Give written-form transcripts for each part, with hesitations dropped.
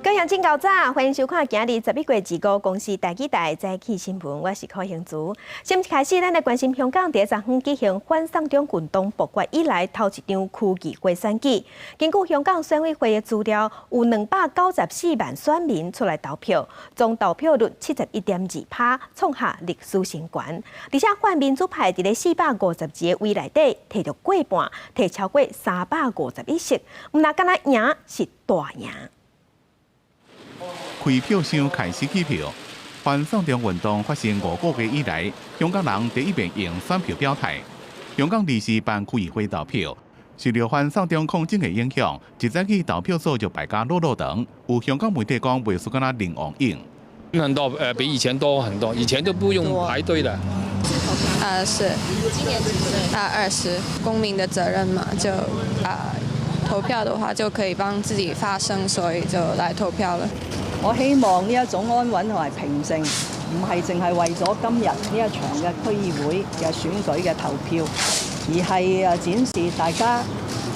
各位真𠢕早，歡迎收看今日11月25公視台語台早起新聞，我是柯興珠。先開始，咱來關心香港佇昨昏舉行反送中運動爆發以來頭一場區議會選舉。根據香港選委會的資料，有294萬選民出來投票，總投票率71.2%，創下歷史新高。而且泛民主派佇咧452個位內底提著過半，提超過351席，毋但敢若贏，是大贏。開票箱開始計票，反送中運動發生5個月以來，香港人第一遍用選票表態。香港臨時辦區議會投票，受著反送中抗爭的影響，一早起投票所就排甲落落長。有香港媒體講，袂輸敢若林王永。很多，比以前多很多，以前都不用排隊的。啊，是。今年幾歲？啊，20，公民的責任嘛，就啊投票的話就可以幫自己發聲，所以就來投票了。我希望呢一種安穩同埋平靜，唔係淨係為咗今日呢一場嘅區議會嘅選舉嘅投票，而係展示大家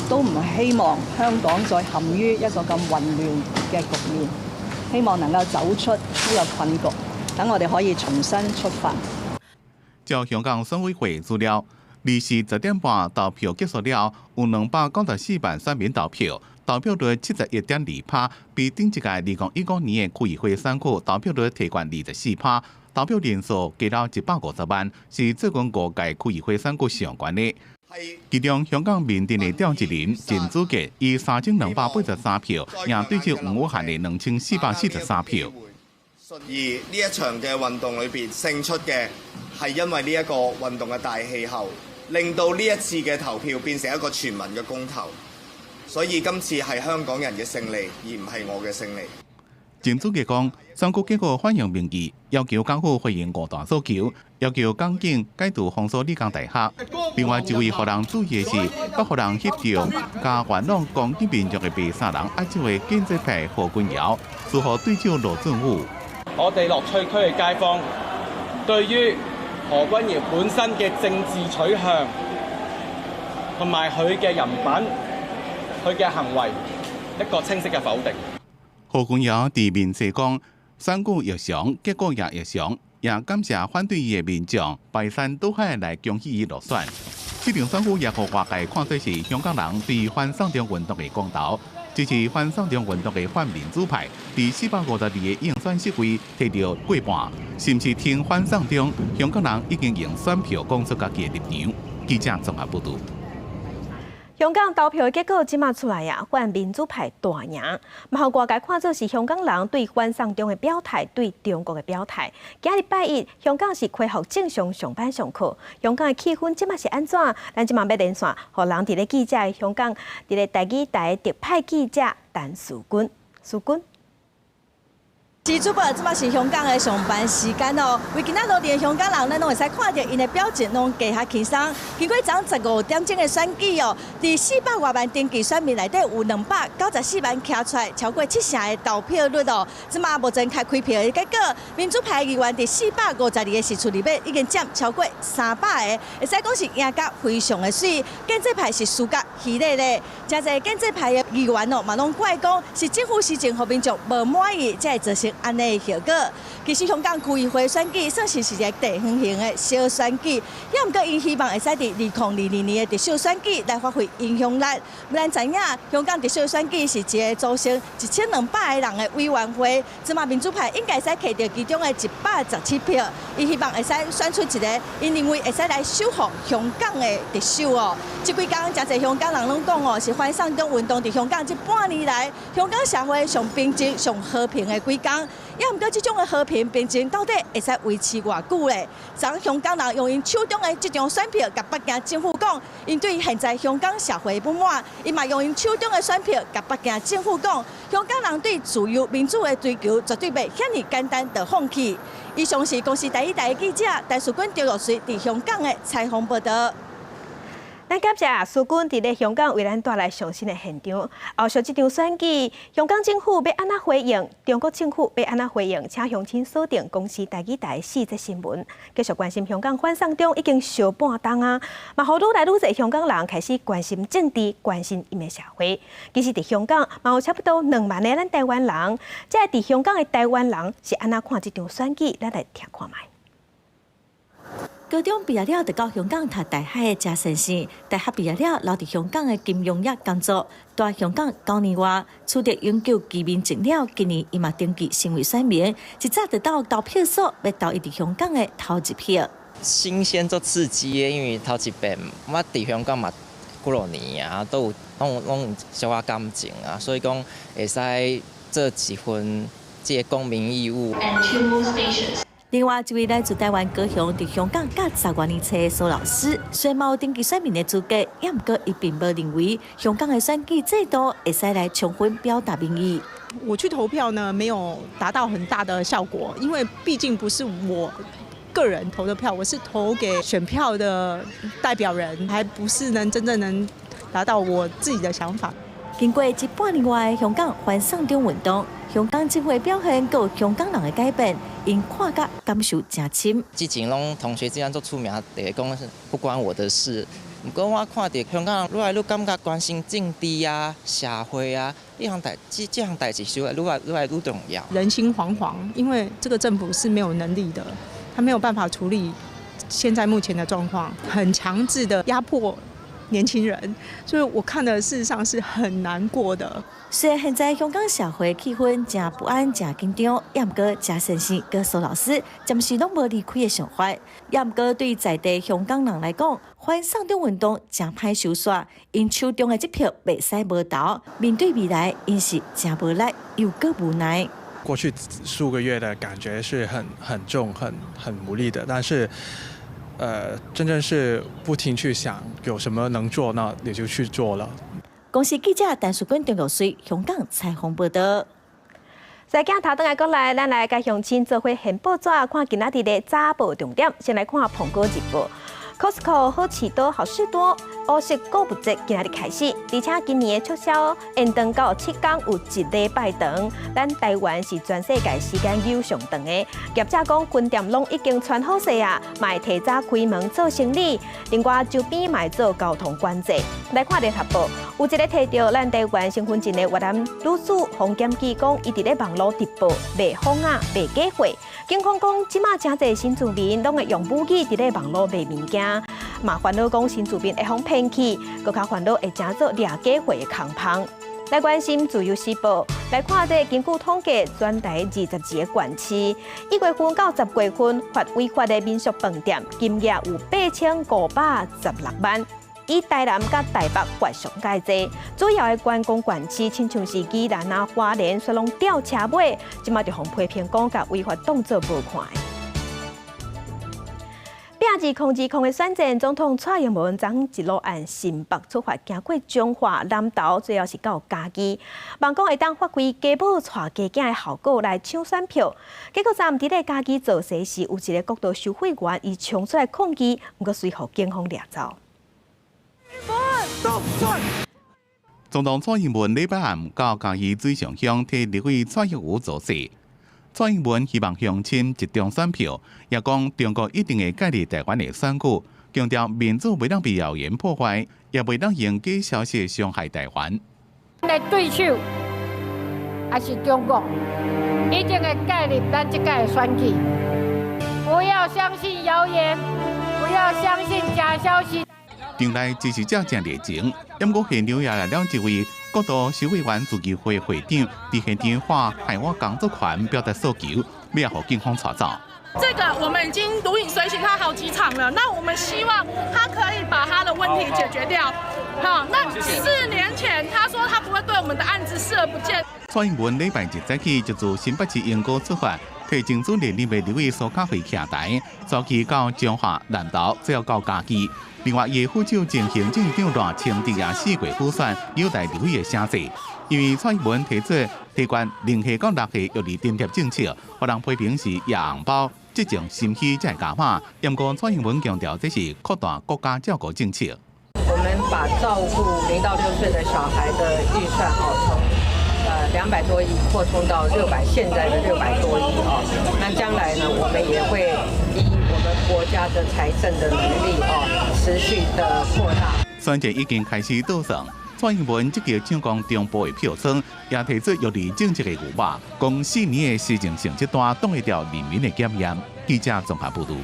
都唔希望香港再陷於一個咁混亂嘅局面，希望能夠走出呢個困局，等我哋可以重新出發。照香港選委會資料，二時10點半投票結束了，有294萬選民投票。投票率71.2%，比頂一屆2015年的區議會選舉投票率提懸24%，投票人數加到150萬，是最近五屆區議會選舉上懸的。其中，香港民陣的召集人鄭祖傑以3283票贏對手黃暐瀚的2443票。而呢一場嘅運動裏邊勝出嘅係因為呢一個運動嘅大氣候，令到呢一次嘅投票變成一個全民嘅公投。所以今次係香港人嘅勝利，而唔係我嘅勝利。鄭祖傑講，選舉結果反映民意，要求港府回應五大訴求，要求港警解除封鎖理工大學。另外一位予人注意的是，閣予人翕著共元朗攻擊民眾的白衫人握手的建制派何君堯，輸予對手羅俊武。我哋樂翠區嘅街坊對於何君堯本身嘅政治取向同埋佢嘅人品、佢嘅行為一個清晰嘅否定。何君堯佇面冊講，選舉異常，結果也異常，也感謝反對伊的民眾排山倒海來恭喜伊落選。這場選舉也予外界看做是香港人對反送中運動的公投，支持反送中運動的泛民主派，佇452個應選席位提著過半，是毋是挺反送中？香港人已經用選票講出家己的立場。記者綜合報導。香港投票的結果這馬出來啊，泛民主派大贏，嘛予外界看做是香港人對反送中的表態，對中國的表態。今日拜一，香港是恢復正常上班上課。香港的氣氛這馬是按怎？咱這馬欲連線，予人佇咧記者香港佇咧台語台特派記者陳淑君，淑君。是主播，這馬是香港的上班時間哦。為今仔落地的香港人，咱攏會使看著𪜶的表情攏加較輕鬆。經過昨15點鐘的選舉哦，佇400外萬登記選民內底有294萬徛出來，超過七成的投票率哦。這馬目前開開票的結果，民主派議員佇452個席次裡面已經佔超過300個，會使講是贏甲非常的媠。建制派是輸甲稀咧咧，誠濟建制派的議員哦，嘛攏怪講是政府施政予民眾無滿意，才會造成按呢的後果。其實香港區議會選舉算是是一個地方型的小選舉，也毋過𪜶希望會使佇2022年的特首選舉來發揮影響力。咱知影香港特首選舉是一個組成1200個人的委員會，這馬民主派應該會使摕著其中的117票，伊希望會使選出一個𪜶認為會使來收復香港的特首哦。這幾工誠濟香港人攏講哦，是反送中運動佇香港這半年來，香港社會上平靜、上和平的幾工。也毋過這種的和平平靜到底會使維持偌久咧？昨香港人用𪜶手中的這張選票，共北京政府講，𪜶對現在香港社會不滿，伊嘛用𪜶手中的選票，共北京政府講，香港人對自由民主的追求絕對袂遐爾簡單就放棄。以上是公視台語台的記者陳淑君、張若水佇香港的採訪報導。咱感謝蘇軍佇咧香港為咱帶來上新的現場。後續這場選舉，香港政府欲按怎回應？中國政府欲按怎回應？請鄉親鎖定公視台語台四則新聞，繼續關心香港反送中已經燒半冬啊！嘛，予愈來愈濟香港人開始關心政治，關心𪜶的社會。其實佇香港嘛有差不多2萬个咱台灣人，這佇香港的台灣人是按怎看這場選舉？咱來聽看覓。高中畢業了，就到香港讀大學的謝先生，大學畢業了留佇香港的金融業工作，蹛香港9年外，取得永久居民證了。今年伊嘛登記成為選民，一早就到投票所，欲投伊佇香港的頭一票。新鮮足刺激的，因為頭一遍我佇香港嘛幾落年啊，都有攏攏有小可感情啊，所以講會使做一份這个公民義務。另外一位來自台灣高雄、佇香港教10外年冊的蘇老師，雖然無登記選民的資格，也毋過伊並無認為香港的選舉制度會使來充分表達民意。我去投票呢，沒有達到很大的效果，因為畢竟不是我個人投的票，我是投給選票的代表人，還不是能真正能達到我自己的想法。經過這半年外的香港反送中運動，香港政府的表現，閣有香港人的改變，𪜶看甲感受誠深。之前攏同學之間足出名，就講不關我的事。毋過我看著香港人愈來愈感覺關心政治啊、社會啊，這項代誌，是愈來愈重要。人心惶惶，因為這個政府是沒有能力的，他沒有辦法處理現在目前的狀況，很強制的壓迫年輕人，所以我看的事實上是很難過的。雖然現在香港社會氣氛誠不安、誠緊張，也毋過謝先生佮蘇老師暫時攏無離開的想法。也毋過對在地香港人來講，反送中運動誠歹收煞，𪜶手中的這票袂使無投。面對未來，𪜶是誠無力又閣無奈。過去數個月的感覺是很重、很無力的，但是真正是不停去想有什麼能做，那也就去做了。公視記者陳淑君、張玉水香港採訪報導。在鏡頭轉來過來，咱來共鄉親做伙掀報紙，看今仔日的早報重點。先來看《蘋果日報》。Costco 好市多好市多，烏色購物節今仔日開始，而且今年的促銷延長到7天，有一禮拜長。咱台灣是全世界時間有上長的。業者講分店攏已經傳好勢啊，嘛會提早開門做生理。另外周邊嘛會做交通管制。來看聯合報，有一个提著咱台灣身份證的越南女子馮檢基講，伊佇咧網路直播賣仿仔賣假貨。警方講，這馬誠濟新住民攏會用母語佇咧網路賣物件，嘛煩惱講新住民會予騙去，閣較煩惱會成做掠假貨的空縫。來關心自由時報，來看這根據統計，全台22個縣市，1月份到10月份罰違法的民宿飯店，金額有8516萬。以台南佮台北罰上蓋濟，主要的觀光縣市，親像是宜蘭啊、花蓮，煞攏吊車尾，這馬就予批評講，共違法當做無看。2020的選戰，總統蔡英文昨一路按新北出發，經過彰化、南投，最後是到嘉義，望講會當發揮家母帶家囝的效果來搶選票。結果昨暗佇咧嘉義造勢時，有一个國道收費員伊衝出來抗議，毋過隨予警方掠走。總統蔡英文禮拜暗到嘉義水上鄉替立委蔡壁如造勢。蔡英文希望鄉親集中選票，也講中國一定會介入台灣的選舉，強調民主袂當被謠言破壞，也袂當用假消息傷害台灣。的對手也是中國，一定會介入咱這屆的選舉。不要相信謠言，不要相信假消息。場內支持者誠熱情，毋過現場也來了一位國道收費員自救會會長，佇現場喊害我工作權表達訴求，欲予警方帶走。這個我們已經如影隨形他好幾場了，那我們希望他可以把他的問題解決掉。好，那4年前他說他不會對我們的案子視而不見。蔡英文禮拜日早起就自新北市鶯歌出發，提爭取連任的立委蘇嘉惠徛台，早期到彰化、南投，最後到嘉義。另外，伊副手前行政長賴清德也四月輔選，有待立委的聲勢。因為蔡英文提出提懸0歲到6歲育兒津貼政策，予人批評是掖紅包，這種心虛才會加碼。毋過蔡英文強調，這是擴大國家照顧政策。我們把照顧0到6歲的小孩的預算哦，從200多億擴充到六百，現在的600多億哦。那將來呢，我們也會依我們國家的財政的能力哦，持續的擴大。選戰已經開始倒算，蔡英文積極搶攻中部的票倉，也提出育兒政策的牛肉，講4年的施政成績單擋會牢人民的檢驗。記者綜合報導。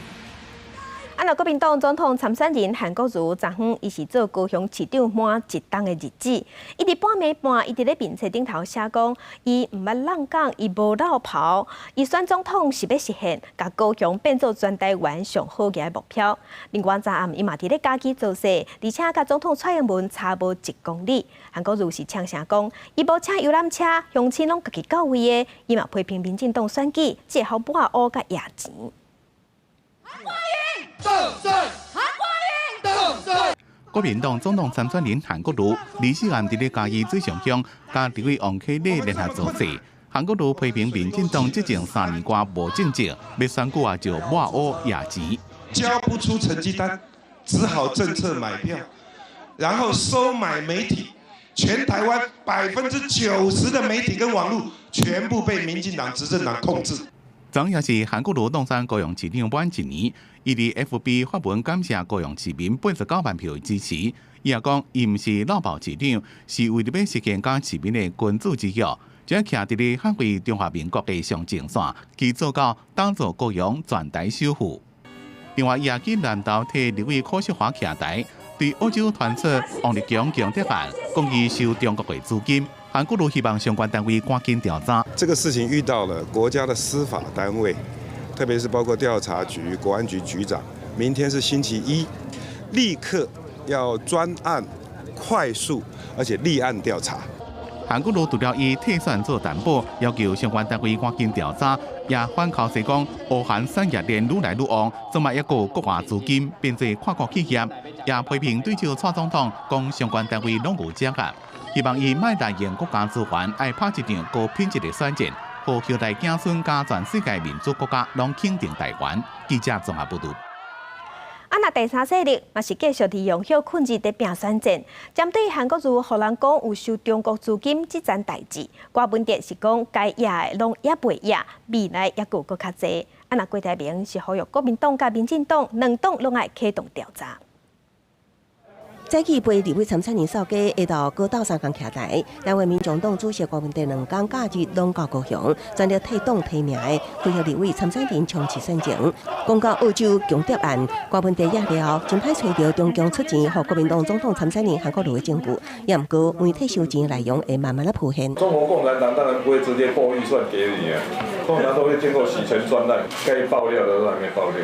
啊，若國民黨總統參選人韓國瑜，昨昏伊是做高雄市長滿一冬的日子，伊佇半暝半，伊佇咧面冊頂頭寫講，伊毋捌挵講，伊無落跑，伊選總統是欲實現，共高雄變做全台灣上好額的目標。另外昨暗伊嘛佇咧嘉義造勢，而且佮總統蔡英文差無1公里。韓國瑜是嗆聲講，伊無請遊覽車，鄉親攏家己到位的，伊嘛批評民進黨選舉只會曉抹烏佮掖錢。韓國瑜當選。國民黨總統參選人韓國瑜，24暗佇咧嘉義水上鄉，佮立委王啟禮聯合造勢。韓國瑜批評民進黨執政3年外無政績，欲選舉啊就抹烏掖錢，交不出成績單，只好政策買票，然後收買媒體，全台灣90%的媒體跟網路全部被民進黨執政黨控制。昨也是韓國瑜當選高雄市長滿一年，伊佇 FB 發文感謝高雄市民89萬票的支持。伊也講，伊毋是落跑市長，是為著欲實現佮市民的君子之約，將徛佇咧捍衛中華民國的上前線，去做到打造高雄全台首富。另外，伊也去南投替立委柯秀華徛台，對澳洲傳出王立強共諜案，講伊收中國的資金。韓國瑜希望相關單位趕緊調查。這個事情遇到了國家的司法單位，特別是包括調查局、國安局局長。明天是星期一，立刻要專案、快速而且立案調查。韓國瑜除了以退選做擔保，要求相關單位趕緊調查，也反口說講，烏韓產業鏈愈來愈旺，這擺抑閣有國外資金變做跨國企業，也批評對手蔡總統講相關單位攏有掌握。希望伊莫濫用國家資源，愛拍一場高品質的選戰，予後代子孫佮全世界民主國家攏肯定台灣。記者綜合報導。啊，若第三勢力嘛是繼續利用歇睏日佇拼選戰，針對韓國瑜予人講有收中國資金這層代誌，郭文哲是講該掖的攏猶未掖，未來猶閣有閣較濟。啊，若郭台銘是呼籲國民黨佮民進黨兩黨攏愛啟動調查。早起陪立委參選人掃街，下晝閣鬥相共徛台。台灣民眾黨主席郭文哲兩工假日攏到高雄，全力替黨提名的區域立委參選人衝刺選情。講到澳洲共諜案，郭文哲也了真歹揣著中共出錢予國民黨總統參選人韓國瑜的證據，也毋過媒體收錢內容會慢慢仔浮現。中國共產黨當然不會直接撥預算給你啊，通常都會經過洗錢專案，該爆料的都還沒爆料。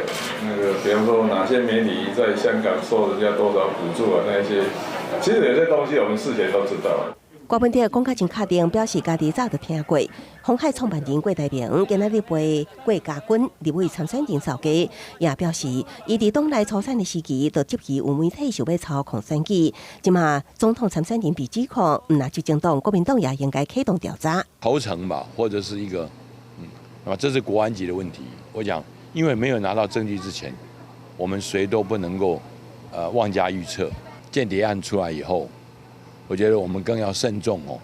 那個，比方說哪些媒體在香港收人家多少補助啊？那些，其實有些東西我們事前都知道。郭文哲講甲真確定，表示家己早就聽過。鴻海創辦人郭台銘今仔日陪郭家軍立委參選人掃街，也表示伊佇黨內初選的時期就質疑有媒體想欲操控選舉。這馬總統參選人被指控，毋若執政黨國民黨也應該啟動調查。頭層吧，或者是一個，啊，這是國安局的問題。我講，因為沒有拿到證據之前，我們誰都不能夠，妄加預測。間諜案出來以後，我覺得我們更要慎重哦，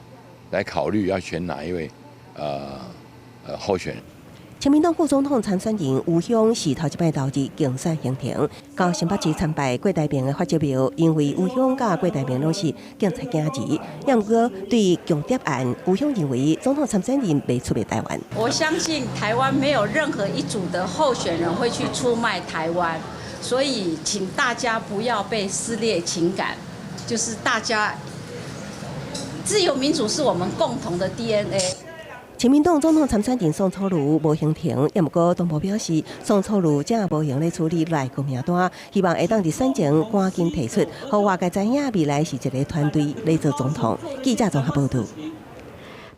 來考慮要選哪一位，候選人。親民黨副總統參選人吳香是頭一擺投入競選行程，到新北市參拜郭台銘的發跡廟，因為吳香佮郭台銘攏是警察囝兒，也毋過對共諜案，吳香認為總統參選人袂出賣台灣。我相信台灣沒有任何一組的候選人會去出賣台灣。所以，請大家不要被撕裂情感，就是大家自由民主是我們共同的 DNA。親民黨總統參選人宋楚瑜無行程，也毋過黨部表示，宋楚瑜正無閒咧處理內閣名單，希望會當佇選前趕緊提出，予外界知影未來是一個團隊咧做總統。記者綜合報導。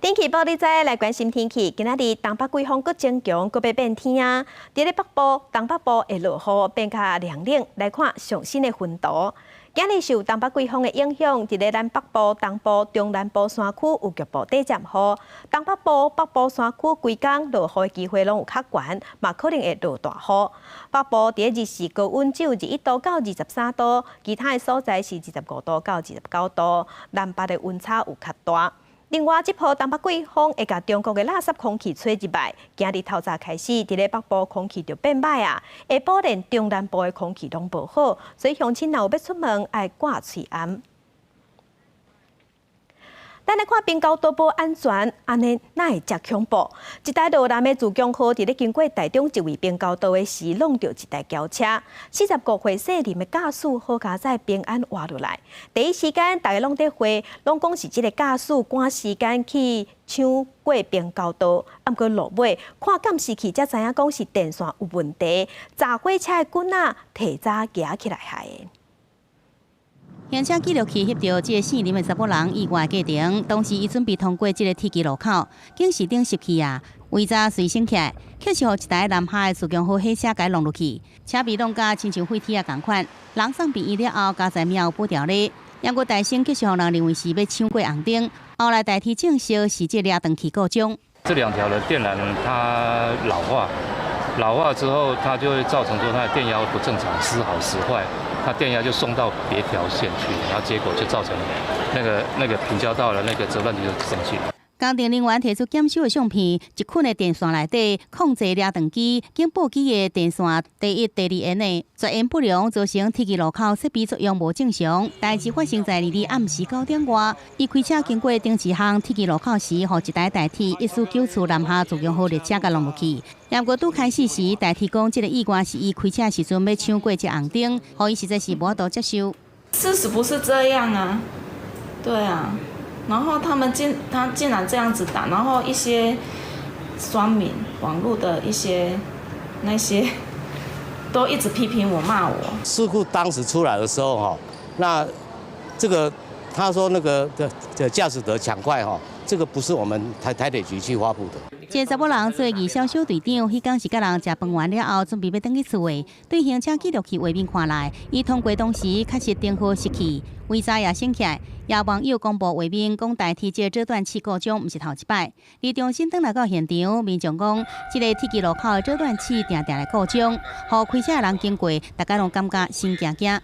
天氣報你知，來關心天氣。今仔日東北季風閣增強，閣欲變天啊！佇咧北部、東北部會落雨，變較涼冷。來看上新的雲圖。今日受東北季風的影響，佇咧咱北部、東部、中南部山區有局部短暫雨。東北部、北部山區規工落雨的機會攏有較懸，嘛可能會落大雨。北部佇咧日時高溫只有21度到23度，其他的所在是25度到29度，南北的溫差有較大。另外，這波東北季風會共中國的垃圾空氣吹入來，今日透早開始，佇咧北部空氣就變歹啊，下晡連中南部的空氣攏無好，所以鄉親若有欲出門，愛掛喙罨。咱來看平交道無安全，按呢哪會遮恐怖？一台羅南的自強號佇咧經過台中一位平交道的時，挵著一台轎車。45歲細林的駕駛好佳哉平安活落來。第一時間，大家攏佇話，攏講是這个駕駛趕時間去搶過平交道，啊，毋過落尾看監視器才知影講是電線有問題，閘火車的棍仔提早夯起來害的。行車記錄器翕著這个姓林的查某人意外過程，當時伊準備通過這个鐵支路口，警示燈熄去啊，圍閘隨升起來，卻是予一台南下的自強號火車共挵落去，車尾挵甲親像廢鐵仔仝款，人送病院了後，佳哉命有保牢咧。毋過大聲卻是予人認為是欲搶過紅燈，後來代替證實是這掠斷器故障。這兩條的電纜它老化，老化之後它就會造成說它的電壓不正常，時好時壞。它電壓就送到別條線去，然後結果就造成那個平交道的那個折斷器就生鏽。工程人員提出檢修的相片，一捆的電線內底控制掠斷機、警報機的電線第一、第二緣的絕緣不良，造成鐵支路口設備作用無正常。代誌發生在禮暗時9點外，伊開車經過頂市巷鐵支路口時，予一台台鐵1494南下自強號列車共挵落去。毋過拄開始時，台鐵講這个意外是伊開車時陣欲搶過這紅燈，予伊實在是無法度接受。事實不是這樣啊，對啊。然後他竟然這樣子打，然後一些酸民、網絡的一些那些都一直批評我、罵我。事故當時出來的時候，哈，那這個他說那個的駕駛者搶快，哈，這個不是我們台鐵局去發布的。這個查某人做義消小隊長，彼工是佮人食飯完了後，準備欲轉去厝的。對行車記錄器畫面看來，伊通過當時確實燈號熄去，圍閘也升起來。也網友公布畫面，講台鐵這個阻斷器故障，毋是頭一擺。而重新轉來到現場，民眾講，這個鐵支路口的阻斷器定定來故障，予開車的人經過，大家攏感覺心驚驚。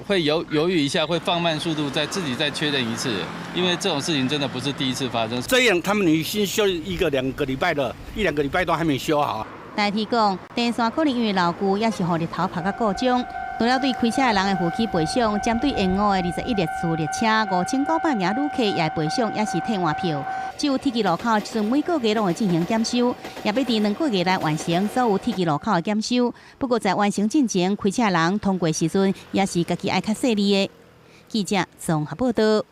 會猶豫一下，會放慢速度，再自己再確認一次，因為這種事情真的不是第一次發生。這樣他們已經修一個兩個禮拜了，一兩個禮拜都還沒修好。台鐵講，電線可能因為老舊，抑是予日頭曬甲故障。除了對開車的人會負起賠償，針對延誤的21列次列車5900名旅客也會賠償，抑是退換票。只有鐵支路口，這陣每個月攏會進行檢修，也欲佇2個月內完成所有鐵支路口的檢修。不過在完成進前，開車人通過時陣也是家己愛較細膩的。記者綜合報道。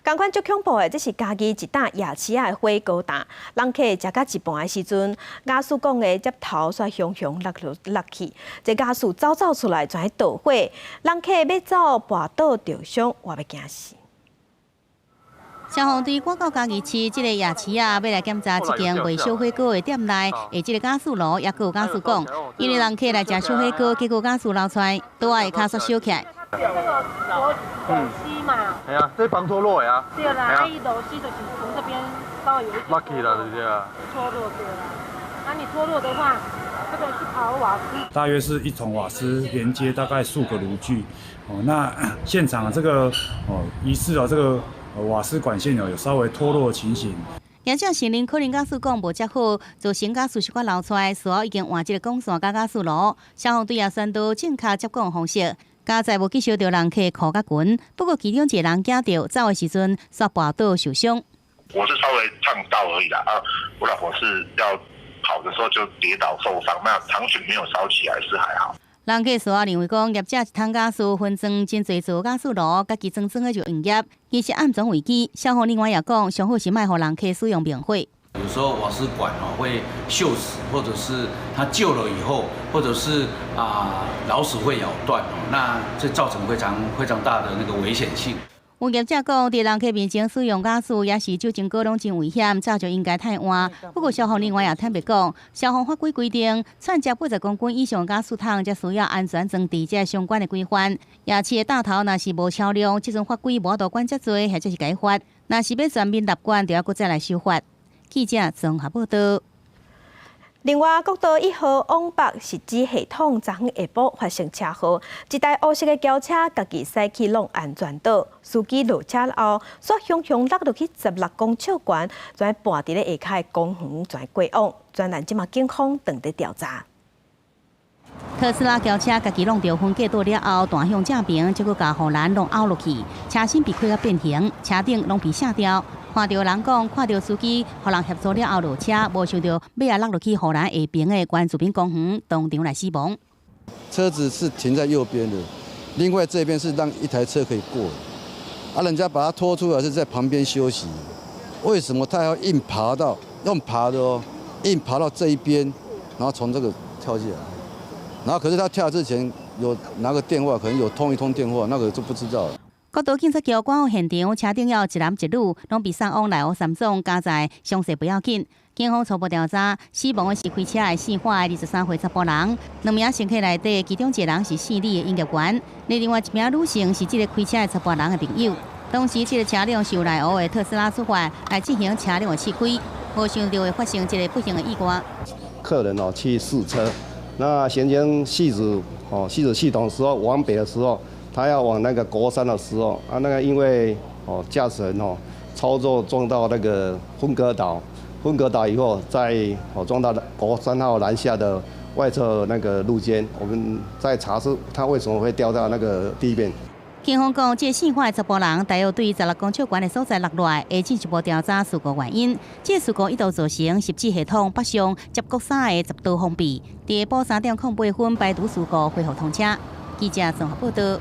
仝款足恐怖的，這是嘉義一搭夜市仔的火鍋擔，人客食到一半的時陣，瓦斯管的接頭煞雄雄落落落去，這瓦斯走走出來，全導火，人客欲走跋倒著傷，活欲驚死。消防隊趕到嘉義市這个夜市仔，欲來檢查這間賣燒火鍋的店內，的這个瓦斯爐，抑閣有瓦斯管，因為人客來食燒火鍋，結果瓦斯流出來，桌仔下跤煞燒起來。這個螺絲嘛，係啊，這防脫落呀。對啦，啊，伊螺絲就是從這邊稍微有一點落去了，對不對啊？脫落對啦，那你脫落的話，這個是跑瓦斯。大約是一桶瓦斯連接大概數個爐具，哦，那現場這個哦疑似哦這個瓦斯管線有稍微脫落的情形。業者承認可能瓦斯管無接好，造成瓦斯小可流出來，事後已經換這个管線佮瓦斯爐。消防隊也宣導正確接管方式。佳哉無去燒著人客褲佮裙，不過其中一個人驚著，走的時陣煞跋倒受傷。我是稍微燙到而已啦，啊，我老婆是要跑的時候就跌倒受傷，那長裙沒有燒起來是還好。人客事後認為講，業者一桶瓦斯分裝真濟座瓦斯爐，家己裝裝的就營業，其實暗藏危機。消防人員也講，上好是莫予人客使用明火。有時候瓦斯管哦會鏽蝕，或者是它舊了以後，或者是啊老鼠會咬斷哦，那這造成非常非常大的那個危險性。有業者講，佇人客面前使用瓦斯，抑是酒精膏攏真危險，早就應該汰換。不過消防人員也坦白講，消防法規規定，串接80公斤以上瓦斯桶，才需要安全裝置這相關的規範。夜市的檔頭若是無超量，這陣法規無法度管遮濟，或者是共罰。若是欲全面納管，就要閣再來修法。記者綜合報道。另外，國道1號往北汐止系統昨昏下晡發生車禍，一台烏色的轎車家己駛去挵安全島，司機落車後，煞雄雄落落去16公尺懸，全絆佇咧下跤的公園全過往。專案這馬警方正佇調查。特斯拉轎車家己挵著分隔島了後，彈向正爿，結果共護欄挵拗落去，車身被開甲變形，車頂攏被卸掉。看著人講，看著司機予人協助了後落車，無想著尾仔落落去護欄下爿的原住民公園，當場來死亡。車子是停在右邊的，另外這邊是讓一台車可以過，啊，人家把它拖出來是在旁邊休息，為什麼他要硬爬到用爬的哦，硬爬到這一邊，然後從這個跳下來，然後可是他跳之前有拿個電話，可能有通一通電話，那個就不知道了。國道警察局趕赴現場，車頂有一男一女，攏被送往內湖三總，交代傷勢不要緊。警方初步調查，死亡的是開車的姓華的23歲查埔人，兩名乘客內底，其中一個人是姓李的營業員，另外一名女性是這個開車的查埔人的朋友。當時這個車輛是由內湖的特斯拉出發來進行車輛的試開，無想著會發生這個不幸的意外。客人哦去試車，那行經汐止哦汐止系統時候往北的時候，他要往那個國三的時候，啊，那個因為哦駕駛人哦操作撞到那個分隔島，分隔島以後再哦撞到國3號南下的外側那個路肩，我們在查是他為什麼會掉到那個地面。警方講，這個姓華的查埔人大約對16公尺懸的所在落來，會進一步調查事故原因。這個事故一度造成汐止系統北上接國三的10道封閉，佇下晡3點08分排除事故，恢復通車。記者綜合報道。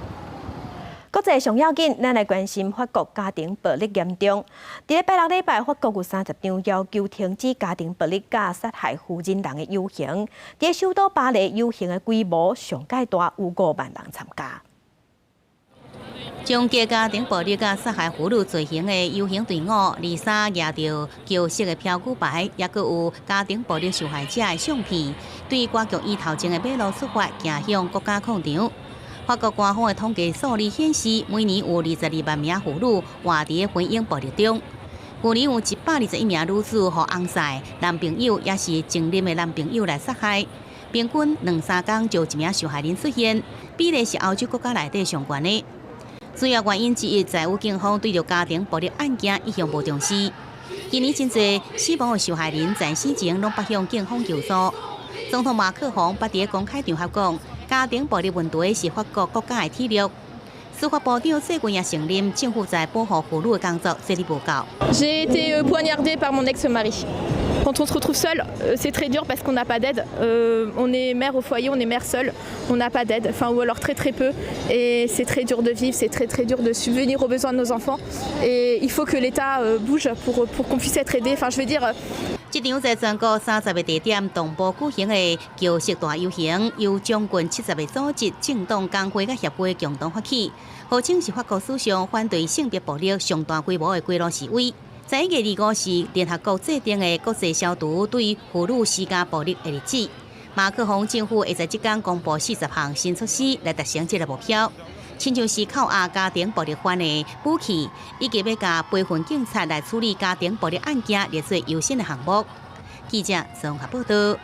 國際上要緊，咱來關心法國家庭暴力嚴重。佇咧拜六禮拜，法國有30場要求停止家庭暴力佮殺害婦人的遊行。佇首都巴黎遊行的規模上蓋大，有5萬人參加。終結家庭暴力佮殺害婦女罪行的遊行隊伍，23舉著橘色的標語牌，抑閣有家庭暴力受害者的相片，對歌劇院頭前的馬路出發，行向國家廣場。法國官方的統計數字顯示，每年有22萬名婦女活佇婚姻暴力中。去年有121名女子予翁婿、男朋友抑是前任的男朋友來殺害，平均兩三工就一名受害人出現，比例是歐洲國家內底上懸的。主要原因之一在於警方對著家庭暴力案件一向無重視。今年真濟死亡的受害人在死前攏捌向警方求助。總統馬克宏捌佇公開場合講，家庭暴力問題是法國國家的恥辱。司法部長最近也承認，政府在保護婦女的工作做得無夠。 J'ai été poignardée par mon ex-mari. Quand on se retrouve seul, c'est très dur parce qu'on n'a pas d'aide. On est mère au foyer, on est mère seule, on n'a pas d'aide, enfin ou alors très très peu. Et c'est très dur de vivre, c'est très très dur de subvenir aux besoins de nos enfants. Et il faut que l'État bouge pour qu'on puisse être aidé. Enfin, je veux dire. 這場在全國30個地點同步舉行的橘色大遊行，由將近70個組織、政黨、工會佮協會共同發起，號稱是法國史上反對性別暴力上大規模的街頭示威。11月25是聯合國制定的國際消除對婦女施加暴力的日子。馬克宏政府會在這工公布40項新措施來達成這个目標，親像是扣押家庭暴力犯的武器，以及欲共培訓警察來處理家庭暴力案件列做優先的項目。記者綜合報道。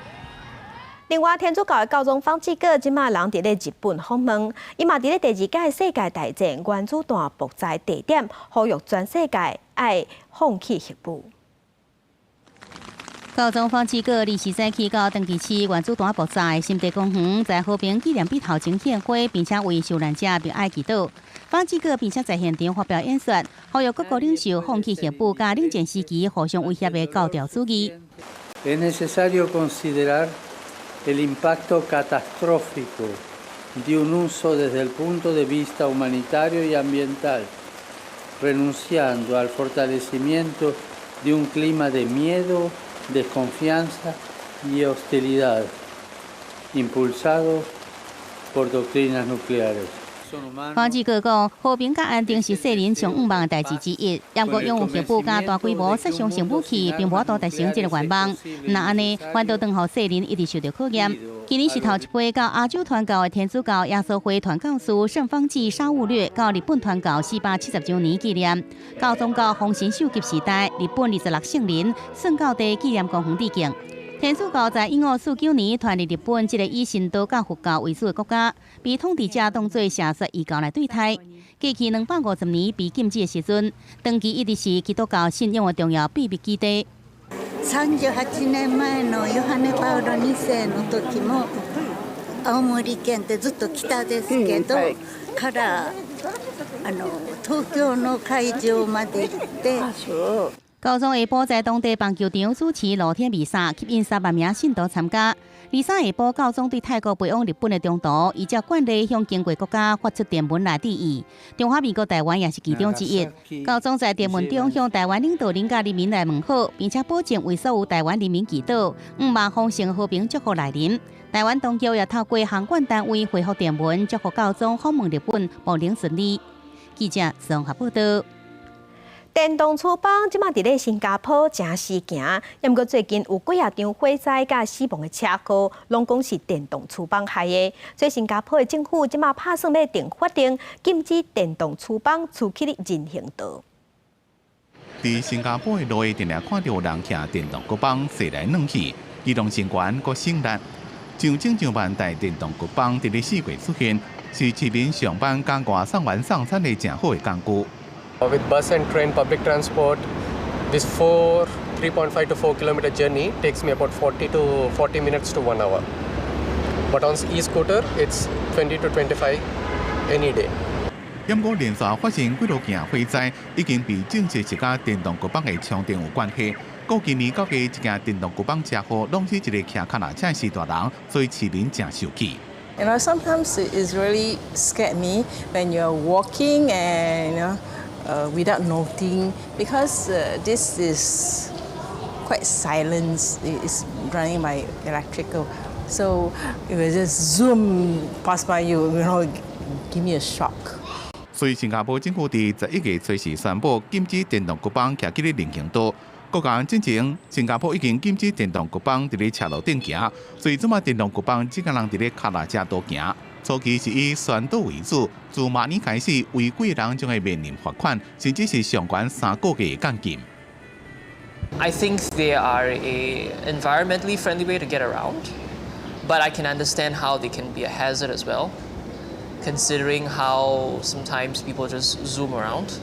另外，天主教的教宗方濟各這馬人佇咧日本訪問，伊嘛佇咧第二屆世界大戰原子彈爆炸地點，呼籲全世界愛放棄核武。教宗方濟各24早起到長崎市原子彈爆炸的心地公園，在和平紀念碑頭前獻花，並且為受難者默哀祈禱。方濟各並且在現場發表演說，呼籲各國領袖放棄核武，佮冷戰時期互相威脅的教條主義。 Es necesario considerar el impacto catastrófico de un uso desde el punto de vista humanitario y ambiental, renunciando al fortalecimiento de un clima de miedo, desconfianza y hostilidad, impulsado por doctrinas nucleares. 黃志國講，和平佮安定是世人上向望的代誌之一。毋過擁有核武佮大規模殺傷性武器，並無法度達成這個願望。若按呢，反倒轉予世人一直受著考驗。今年是頭一批到亞洲傳教的天主教耶穌會傳教士聖方濟沙勿略到日本傳教470週年紀念。教宗到豐臣秀吉時代，日本26聖人聖教地紀念公園致敬。天主教在1549年傳入日本，這個以神道佮佛教為主的國家，被統治者當做邪說異教來對待。過去250年被禁止的時陣，長期一直是基督教信仰的重要秘密基地。 38年前のヨハネ・パウロ2世の時も青森県ってずっと北ですけど、から東京の会場まで行って。教宗下晡在當地棒球場主持露天彌撒，吸引3萬名信徒參加。23下晡，教宗對泰國飛往日本的中途，依照慣例向經過國家發出電文來致意。中華民國台灣也是其中之一。教宗在電文中向台灣領導人佮人民來問好，並且保證為所有台灣人民祈禱，向望豐盛和平祝福來臨。台灣當局也透過行管單位回覆電文，祝福教宗訪問日本，望能順利。記者綜合報道。電動車幫這馬佇咧新加坡誠時行，毋過最近有幾仔場火災佮死亡的車禍，攏講是電動車幫害的。所以新加坡的政府這馬拍算欲定法令，禁止電動車幫出去人行道。佇新加坡的路，定定看著有人騎電動腳幫踅來轉去，機動性懸閣省力。上千上萬台電動腳幫佇咧四界出現，是市民上班佮外送員送餐的誠好的工具。 With bus and train, public transport, this 3.5 to 4 kilometer journey takes me about 40 to 40 minutes to 1 hour. But on e-scooter, it's 20 to 25 any day. 毋過連續發生幾落件火災，已經被證實是佮電動腳幫的充電有關係。過今年九月一件電動腳幫車禍，攏死一个騎腳踏車的序大人，所以市民誠受氣。 Sometimes it is really scared me when you're walking and without noting because this is quite silent. It's running by electrical, so it will just zoom pass by you. Give me a shock. 所以新加坡政府佇11月初時宣布禁止電動腳幫騎佇咧人行道。國家進前，新加坡已經禁止電動腳幫佇咧車路頂行，所以這馬電動腳幫只敢人佇咧跤踏車道行。初期是以宣導為主，自明年開始，違規人將會面臨罰款，甚至是上懸3個月的監禁。 I think they are a environmentally friendly way to get around, but I can understand how they can be a hazard as well, considering how sometimes people just zoom around.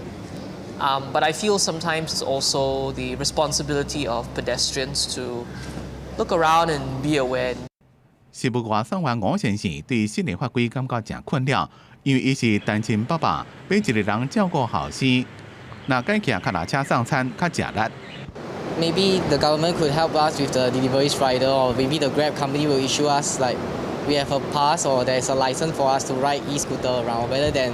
But I feel sometimes it's also the responsibility of pedestrians to look around and be aware. 食物外送員吳先生對新的法規感覺誠困擾，因為伊是單親爸爸，欲一个人照顧後生，若改騎跤踏車送餐較食力。 Maybe the government could help us with the delivery rider, or maybe the Grab company will issue us like we have a pass or there's a license for us to ride e-scooter around, rather than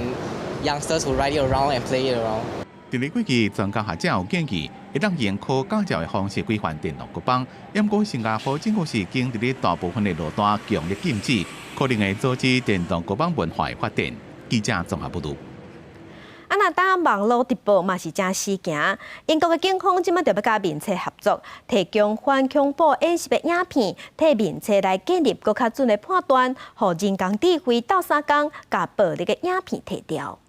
youngsters who ride it around and play it around. 佇咧過去，專家學者有建議，會當用考駕照的方式規範電動腳幫。毋過新加坡政府是已經佇咧大部分的路段強力禁止，可能會阻止電動腳幫文化的發展。記者綜合報導。啊，若當網路直播嘛是誠時行。英國的警方這馬著欲佮面冊合作，提供反恐怖演習的影片，替面冊來建立閣較準的判斷，予人工智慧鬥相共，共暴力的影片提掉。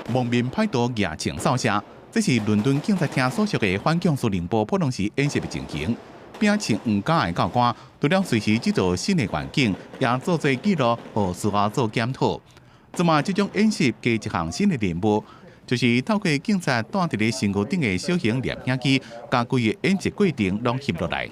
蒙面歹徒舉槍掃射，這是倫敦警察廳所屬的反恐司令部普通時演習的情形。秉持黃甲的教官，除了隨時制造新的環境，也做做記錄，予事後做檢討。這馬這種演習加一項新的任務，就是透過警察帶佇咧身軀頂的小型攝影機，共規个演習過程攏翕落來。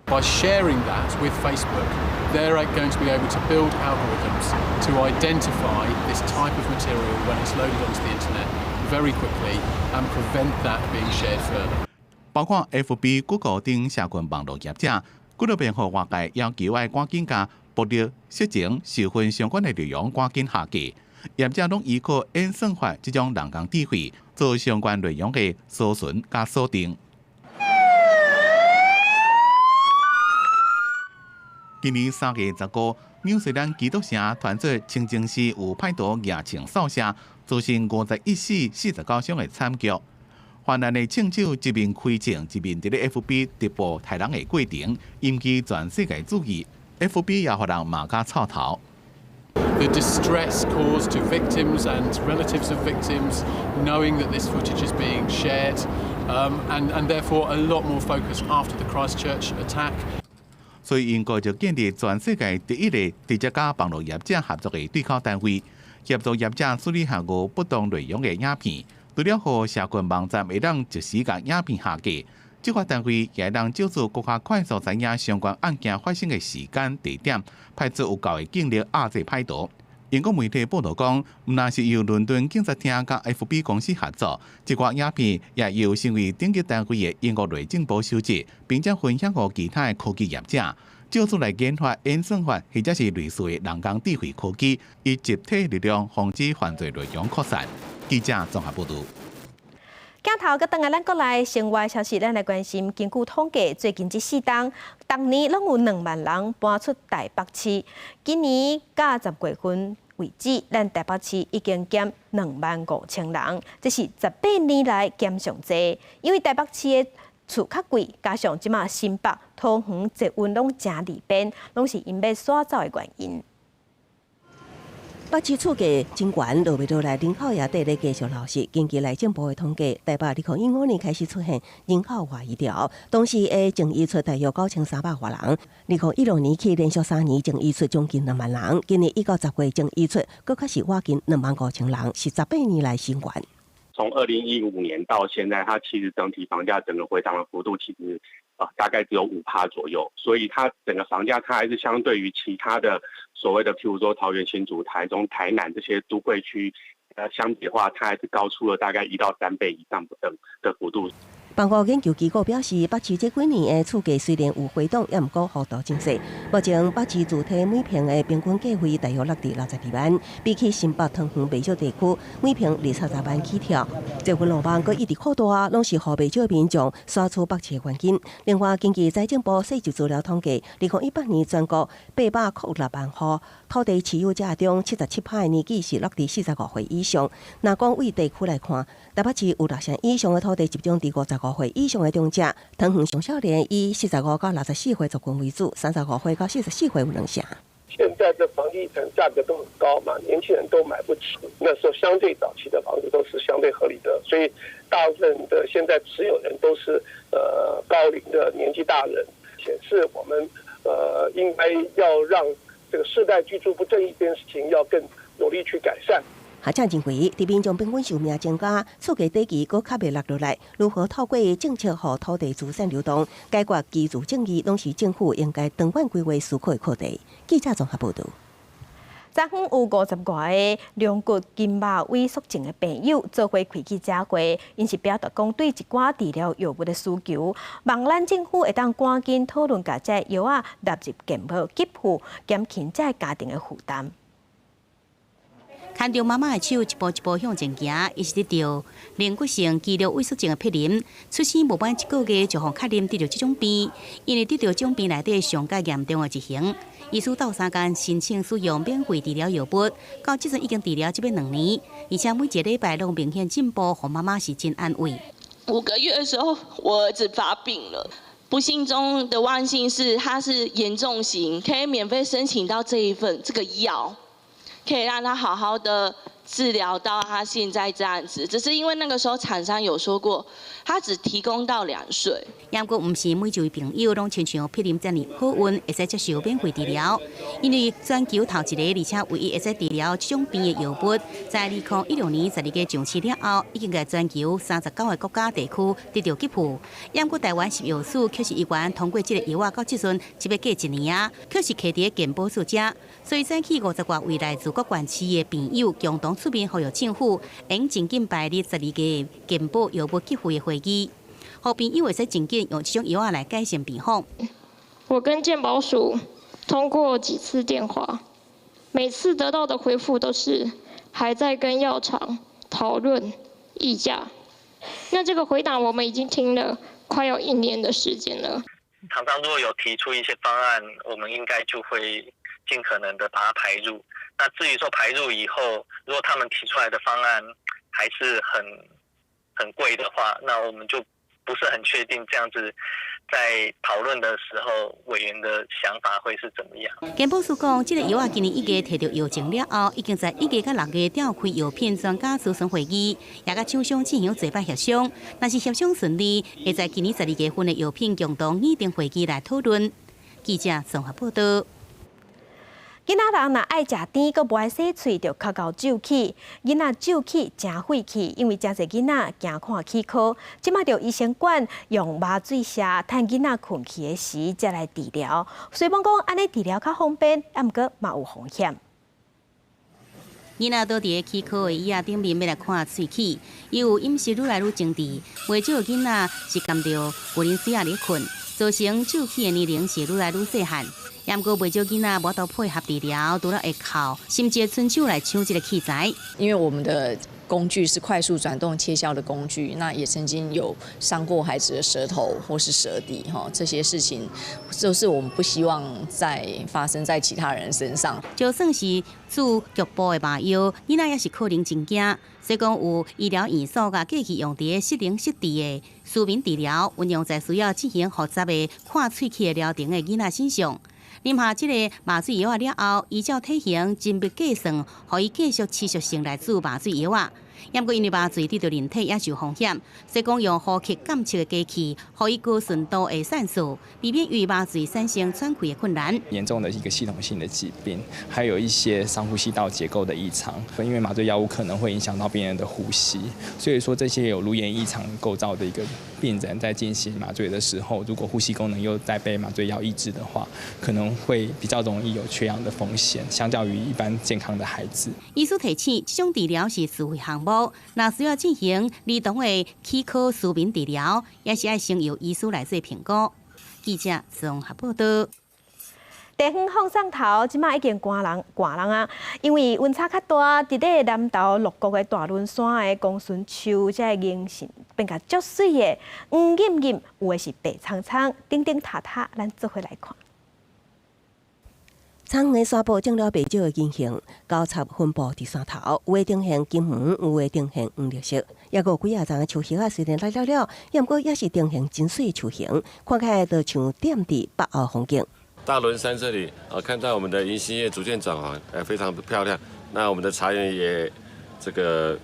By sharing that with Facebook, they're going to be able to build algorithms to identify this type of material when it's loaded onto the internet very quickly and prevent that being shared further. 包括 FB、Google 等社群網路業者，幾落便予外界要求愛趕緊共暴力、色情、受訓相關的內容趕緊下架。業者攏依靠演算法這種人工智慧做相關內容的搜尋佮鎖定。今年3月15，紐西蘭基督城傳出清真寺有歹徒舉槍掃射，造成51死49傷的慘劇。犯案的槍手一面開槍，一面佇咧 FB 直播刣人的過程，引起全世界注意。FB 也予人罵甲臭頭。 The distress caused to victims and relatives of victims, knowing that this footage is being shared, and therefore a lot more focus after the Christchurch attack. 所以英國就建立全世界第一個直接佮網路業者合作的對口單位，協助業者處理下個不同內容的影片，除了予社群網站會當即時共影片下架，執法單位也會當借此閣較快速知影相關案件發生的時間、地點，派出有夠的警力壓制歹徒。英國媒體報道講，毋但是由倫敦警察廳佮 FB 公司合作，這寡影片也由身為頂級單位的英國內政部收集，並且分享予其他的科技業者，借此來研發演算法或者是類似的人工智慧科技，以集體力量防止犯罪內容擴散。記者綜合報道。鏡頭閣轉來咱國內生活消息，咱來關心。根據統計，最近這四冬，逐年攏有2萬人搬出台北市。今年到10月份為止，咱台北市已經減2萬5千人，這是18年來減上濟。因為台北市的厝較貴，加上這馬新北、桃園捷運攏誠利便，攏是𪜶欲徙走的原因。北市厝價真懸，落袂落來，人口也綴咧繼續流失。根據內政部的統計，台北2015年開始出現人口外移潮，當時的淨移出大約9300外人。2016年起連續3年淨移出將近2萬人，今年一到10月淨移出，閣較是倚近2萬5千人，是18年來新懸。從2015年到現在，它其實整體房價整個回檔的幅度其實大概只有5趴左右，所以它整個房價它還是相對於其他的所謂的，譬如說桃園、新竹、台中、台南這些都會區，相比的話，它還是高出了大概1到3倍以上不等的幅度。房屋研究機構表示，北市這幾年的厝價雖然有回檔，也毋過幅度真細。目前北市住宅每坪的平均價位大約落佇62萬，比起新北、桃園袂少地區，每坪20-30萬起跳。捷運路網閣一直擴大，攏是予袂少民眾徙出北市的原因。另外，根據財政部細數資料統計，2018年全國806萬戶土地持有者中，77%的年紀是落佇45歲以上。若講對地區來看，台北市有六成以上的土地集中佇55歲以上的長者，桃園上少年以45到64歲族群為主，35歲到44歲有兩成。現在的房地產價格都很高嘛，年輕人都買不起。那時候相對早期的房子都是相對合理的，所以大部分的現在持有人都是高齡的年紀大人，顯示我們應該要讓這個世代居住不正義這件事情要更努力去改善。學者認為，佇民眾平均壽命增加，厝價短期閣較袂落落來，如何透過政策予土地資產流動，解決居住正義，攏是政府應該長遠規劃思考的課題。記者綜合報導。昨昏有50外個龍骨筋肉萎縮症的病友做伙開記者會，𪜶是表達講對一寡治療藥物的需求，望咱政府會當趕緊討論，共這藥仔納入健保給付，減輕這家庭的負擔。牽著媽媽的手，一步一步向前行。伊是得著龍骨性肌肉萎縮症的柏林，出生無滿一個月就予確認得著這種病，因為得著這種病內底上蓋嚴重的一型。醫師鬥相共申請使用免費治療藥物，到這陣已經治療這欲2年，而且每一個禮拜攏明顯進步，予媽媽是真安慰。5個月的時候，我兒子發病了，不幸中的萬幸是他是嚴重型，可以免費申請到這一份這個藥。可以讓他好好的治療到他現在這樣子，只是因為那個時候廠商有說過，他只提供到2歲。不過，毋是每一位朋友攏親像柏林遮爾好運，會使接受免費治療。因為全球頭一个，而且唯一會使治療這種病的藥物，在2016年12月上市了後，已經在全球39個國家地區得著給付。不過台灣食藥署卻是猶原通過這个藥仔，到這陣這欲過一年啊，卻是卡佇健保署遮。所以早起50外位來自各縣市的病友共同出面呼籲政府，應盡緊排入十二個健保藥物給付的會議，予病友會使盡緊用這種藥仔來改善病況。我跟健保署通過幾次電話，每次得到的回覆都是還在跟藥廠討論議價。那這個回答我們已經聽了快要一年的時間了。廠商如果有提出一些方案，我們應該就會盡可能的把它排入。那至於說排入以後，如果他們提出來的方案還是很貴的話，那我們就不是很確定這樣子在討論的時候，委員的想法會是怎麼樣。健保署講，這個藥仔今年1月提著藥證了後，已經在1月佮6月召開藥品專家諮詢會議，也佮廠商進行濟擺協商。若是協商順利，會在今年12月份的藥品共同擬定會議來討論。記者綜合報道。囡仔人若愛食甜，閣無愛洗喙，就較𠢕蛀齒。囡仔蛀齒誠晦氣，因為誠濟囡仔驚看齒科。這馬著醫生館用麻醉射，趁囡仔睏去的時才來治療。雖罔講按呢治療較方便，毋過嘛有風險。囡仔倒佇咧齒科的椅仔頂面欲來看喙齒，伊有飲食愈來愈精緻，袂少囡仔是含著牛奶水仔咧睏，造成蛀齒的年齡是愈來愈細漢。毋過袂少囡仔無法度配合治療，除了會哭，甚至會伸手來搶這個器材。因為我們的工具是快速轉動切削的工具，那也曾經有傷過孩子的舌頭或是舌底，哈，這些事情就是我們不希望再發生在其他人身上。就算是注局部的麻藥，囡仔也是可能真驚。所以講有醫療院所共過去用佇咧適齡適治的舒眠治療，運用在需要進行複雜的看喙齒的療程的囡仔身上。啉下這個麻醉藥仔了後，依照體型精密計算，予伊繼續持續性來注麻醉藥仔。毋過因為麻醉對著人體也是有風險，所以講用呼吸監測的機器，予伊高純度的酸素，避免因麻醉產生喘氣的困難。嚴重的一個系統性的疾病，還有一些上呼吸道結構的異常，因為麻醉藥物可能會影響到病人的呼吸，所以說這些有顱顏異常構造的一個病人在進行麻醉的時候，如果呼吸功能又在被麻醉藥抑制的話，可能會比較容易有缺氧的風險，相較於一般健康的孩子。醫師提醒，這種治療是自費項目，若需要進行兒童的齒科舒眠治療，也是愛先由醫師來做評估。記者綜合報道。地方放送頭，這馬已經寒人寒人啊！因為溫差較大，佇咧南投鹿谷的大崙山的公孫樹，這個銀杏變甲足媠的，黃艷艷，有的是白蒼蒼，頂頂塔塔，咱做伙來看。草原的山坡種了袂少的銀杏，交叉分布佇山頭，有的呈現金黃，有的呈現黃綠色。抑閣有幾仔叢的樹葉仔雖然落了了，毋過也是呈現真媠的樹形，看起來就像踮佇北歐風景。大崙山這裡啊，看到我們的銀杏葉逐漸轉黃，非常漂亮。那我們的茶園也這個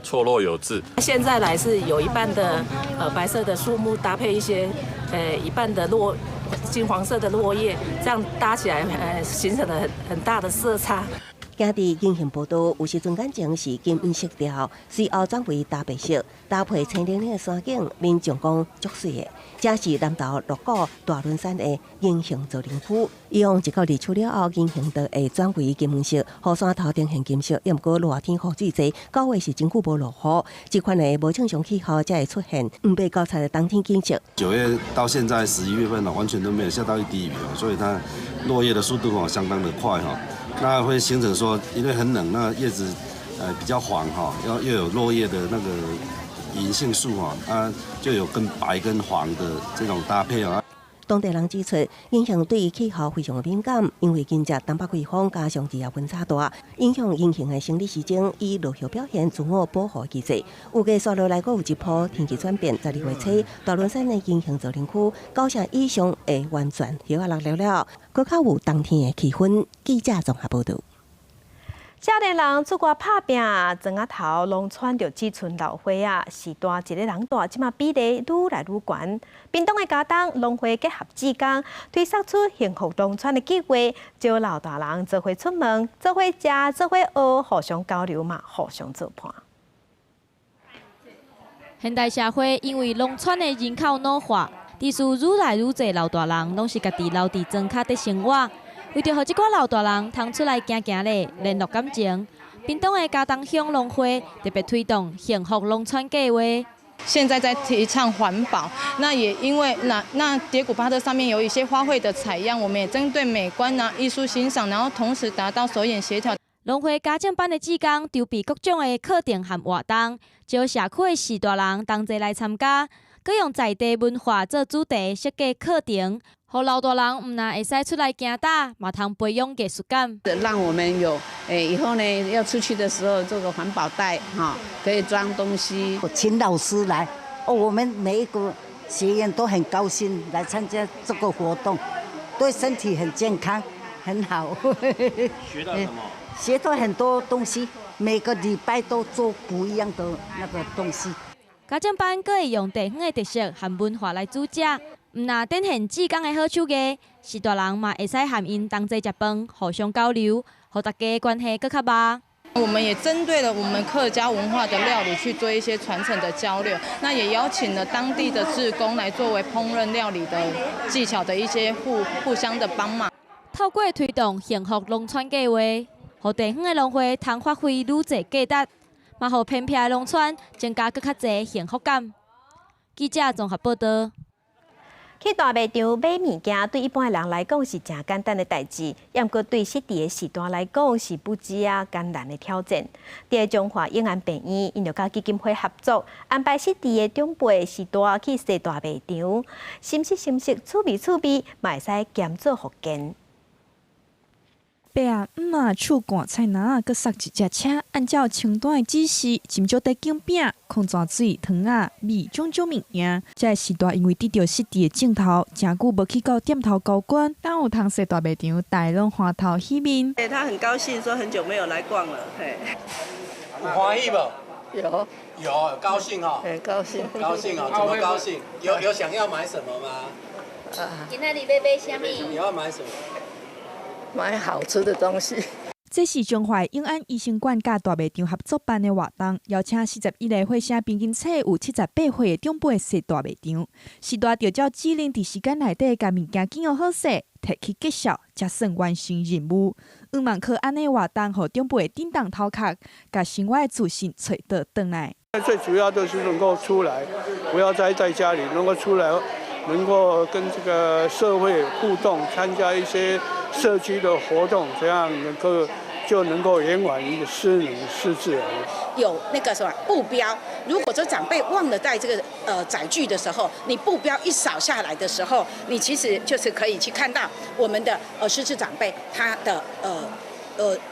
錯落有致。現在來是有一半的白色的樹木搭配一些一半的金黃色的落葉，這樣搭起來，形成了很大的色差。行佇銀杏步道，有時陣眼前是金黃色調，隨後轉為大白色，搭配青靈靈的山景，民眾講足媠的。這是南投鹿谷大崙山的銀杏造林區。以往一到立秋了後，銀杏就會轉為金黃色，予山頭呈現金色。抑毋過熱天雨水濟，9月是真久無落雨，這款的無正常氣候才會出現黃白交叉的冬天景色。9月到現在11月份了，完全都沒有下到一滴雨哦，所以它落葉的速度哦相當的快哈。那會形成說，因為很冷，那葉子比較黃哈，又有落葉的那個銀杏樹哈，啊就有跟白跟黃的這種搭配啊。當地人指出，銀杏對氣候非常的敏感，因為今隻東北季風加上地下溫差大，影響銀杏的生理時鐘，以落葉表現自我保護機制。預計紲落來閣有一波天氣轉變，12月初，大崙山的銀杏造林區九成以上會完全葉仔落了了，閣較有冬天的氣氛。記者綜合報道。少年人出外拍拚，庄仔頭攏賰著這賰老歲仔，序大一个人蹛，這馬比例愈來愈懸。屏東的佳冬農會結合志工，推捒出幸福農村的計劃，招老大人做伙出門，做伙食，做伙學，互相交流嘛，互相做伴。現代社會因為農村的人口老化，致使愈來愈濟老大人攏是家己留佇莊跤佇生活。為著予這寡老大人通出來行行咧，聯絡感情，屏東的佳冬鄉農會特別推動幸福農村計劃。現在在提倡環保，那也因為那蝶谷巴特上面有一些花卉的採樣，我們也針對美觀啊、藝術欣賞，然後同時達到手眼協調。農會家政班的志工籌備各種的課程和活動，招社區的序大人同齊來參加。閣用在地文化做主題設計課程，予老大人毋但會使出來行踏，嘛通培養藝術感。讓我們有以後呢要出去的時候做個環保袋，哈，可以裝東西。請老師來，哦，我們每一個學員都很高興來參加這個活動，對身體很健康，很好。學到什麼？學到很多東西，每個禮拜都做不一樣的那個東西。家長班閣會用地方的特色和文化來主食，毋但展現志工的好手藝，序大人嘛會使和𪜶同齊食飯，互相交流，予大家關係閣較密。我們也針對了我們客家文化的料理去做一些傳承的交流，那也邀請了當地的志工來作為烹飪料理的技巧的一些互相的幫忙。透過推動幸福農村計劃，予地方的農會通發揮愈濟價值，嘛予偏僻的農村增加閣較濟幸福感。記者綜合報道。去大賣場買物件，對一般的人來講是誠簡單的代誌，猶毋過對失智的序大來講是不止仔艱難的挑戰。佇彰化永安病院，𪜶就佮基金會合作，安排失智的長輩序大去踅大賣場，心識心識，趣味趣味，嘛會使兼做復健。爸啊、姆媽手灌菜籃，閣捒一隻車，按照清單的指示，斟酌在揀餅、礦泉水、糖仔、米種種物件。這个序大因為得著失智的症頭，誠久無去到店頭交關，哪有通踅大賣場，大家攏歡頭喜面。他很高興，說很久沒有來逛了。嘿，有歡喜無？有，有，高興哦。很高興，高興哦，怎麼高興？有想要買什麼嗎？今仔日欲買啥物？你要買什麼？買好吃的東西。這是彰化永安醫生館佮大賣場合作辦的活動，邀請41個歲聲平均歲有78歲的長輩踅大賣場，序大就照指令佇時間內底共物件揀好勢，提去結數，才算完成任務。向望靠按呢活動，予長輩振動頭殼，共生活的自信揣倒轉來。最主要就是能夠出來，不要待在家裡，能夠出來，能夠跟這個社會互動，參加一些社區的活動，這樣能夠就能夠延緩一個失能失智。有那個什麼步標，如果說長輩忘了帶這個載具的時候，你步標一掃下來的時候，你其實就是可以去看到我們的失智長輩他的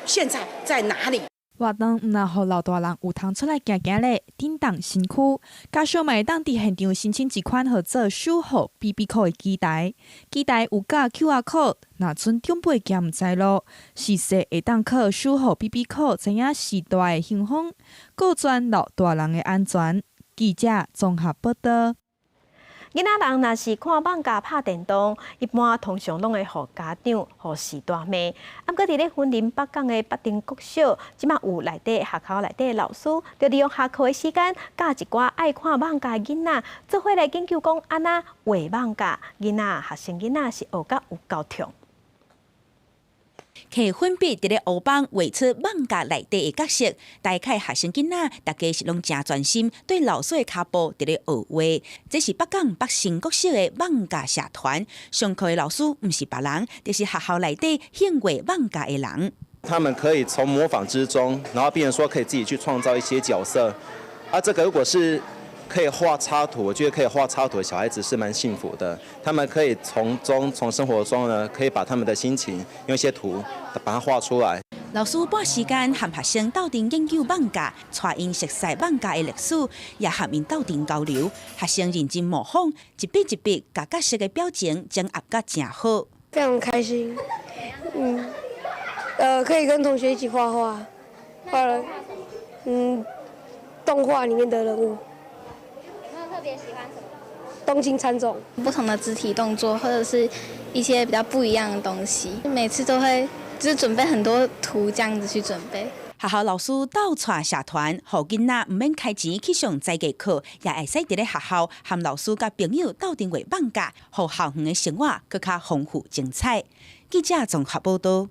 現在在哪裡。活動毋但予老大人有通出來行行咧，振動身軀，家屬嘛會當佇現場申請一款號做守護 BB 扣的機台，機台有佮 QR code，若準長輩行毋知路，時勢會當靠守護 BB 扣知影序大的行蹤，顧全老大人的安全。記者綜合報道。囡仔人若是看艋舺拍電動，一般通常攏會予家長、予序大罵。啊，毋過佇咧雲林北港的北碇國小，這馬有內底學校內底的老師，就利用下課的時間，佮一寡愛看艋舺的囡仔，做伙來研究講按怎畫艋舺，囡仔學生囡仔是學甲有夠痛。提粉筆佇咧烏板畫出艋舺內底的角色，大概學生囡仔，大家是攏誠專心，對老師的跤步佇咧學畫。這是北港北新國小的艋舺社團，上課的老師毋是別人，就是學校內底興畫艋舺的人。他們可以從模仿之中，然後變成說可以自己去創造一些角色。啊，這個如果是可以畫插圖，我覺得可以畫插圖的小孩子是蠻幸福的。他們可以從中從生活中呢，可以把他們的心情用一些圖把它畫出來。老師撥時間和學生鬥陣研究艋舺，帶𪜶熟悉艋舺的歷史，也和𪜶鬥陣交流。學生認真模仿，一筆一筆，共角色的表情整合甲誠好。非常開心，可以跟同學一起畫畫，畫了，動畫裡面的人物。特別喜歡什麼？東京喰種。不同的肢體動作，或者是一些比較不一樣的東西，每次都會就是準備很多圖，這樣子去準備。學校老師鬥帶社團，予囡仔毋免開錢去上才藝課，也會使佇咧學校和老師佮朋友鬥陣畫艋舺，予校園的生活閣較豐富精彩。記者綜合報道。